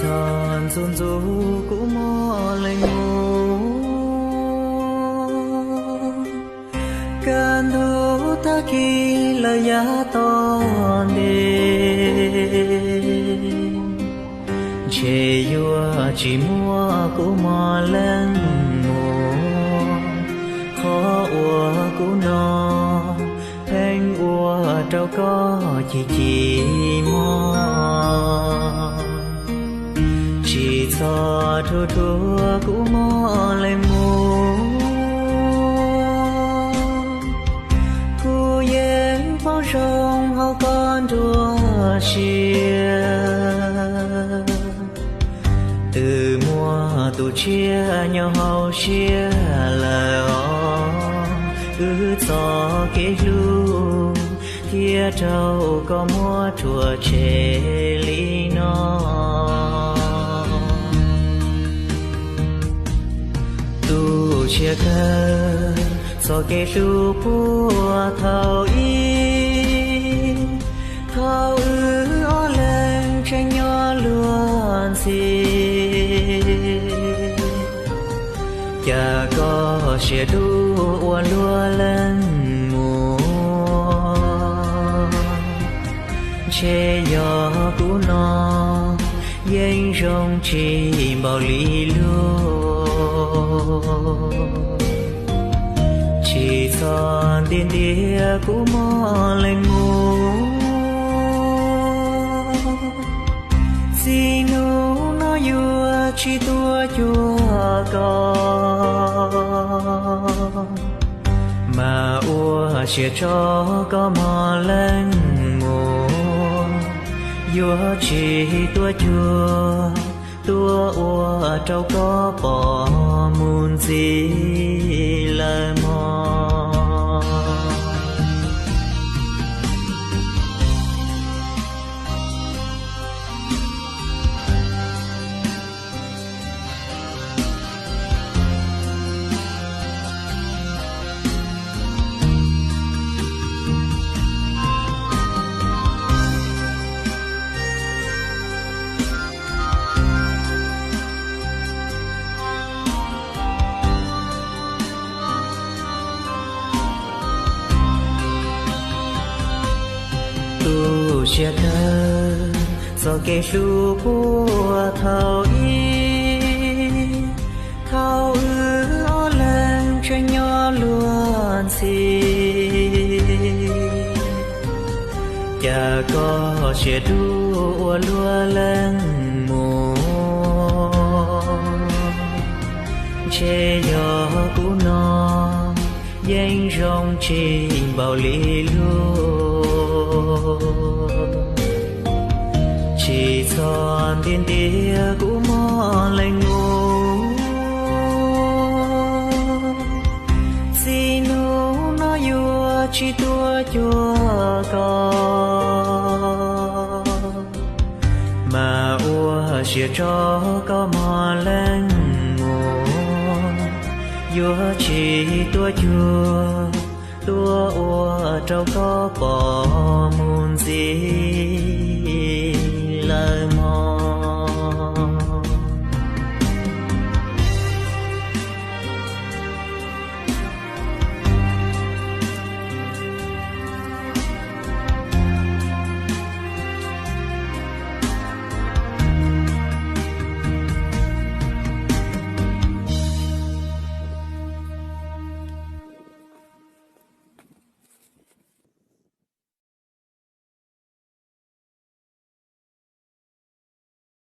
Ntxub ntxub kuv mob lees mus, kaj ntug tag kis lawm yav tom ntej, ntshe yuav tsis muaj kuv mob lees mus. Qhov uas kuv no pheej ua rau koj chim chim mob, tsis txhob rhuav rhuav kuv mob lees mus. Kuv yeej poob zoo hauv koj nruab siab, twb muaj tus tshiab nyob hauv siab lawm os. Wb txoj kev hlub thiaj raug koj muab rhuav tshem li no. Tu siab kawg txoj kev hlub puag thaum ub, thaum wb ob leeg tseem nyob luag ntxhi, cas koj siab dub ua luag lees mus. Ntshe yog kuv no yeej zoo tsis npaum li luag, tsis txhob ntiag ntiag kuv mob lees mus. Txij hnub no yuav tsis tuaj cuag koj, mas ua siab tso koj mob lees mus. Yuav tsis tuaj cuag, tuaj ua rau koj pom mus ntxiv lawm mog. Tu siab kawg txoj kev hlub puag thaum ub, thaum wb ob leeg tseem nyob luag ntxhi, cas koj siab dub ua luag lees mus. Ntshe yog kuv no yeej zoo tsis npaum li luag, tsis txhob ntiag ntiag kuv mob lees mus. Txij hnub no yuav tsis tuaj cuag koj, mas ua siab tso koj mob lees mus. Yuav tsis tuaj cuag, tuaj ua rau koj pom mus ntxiv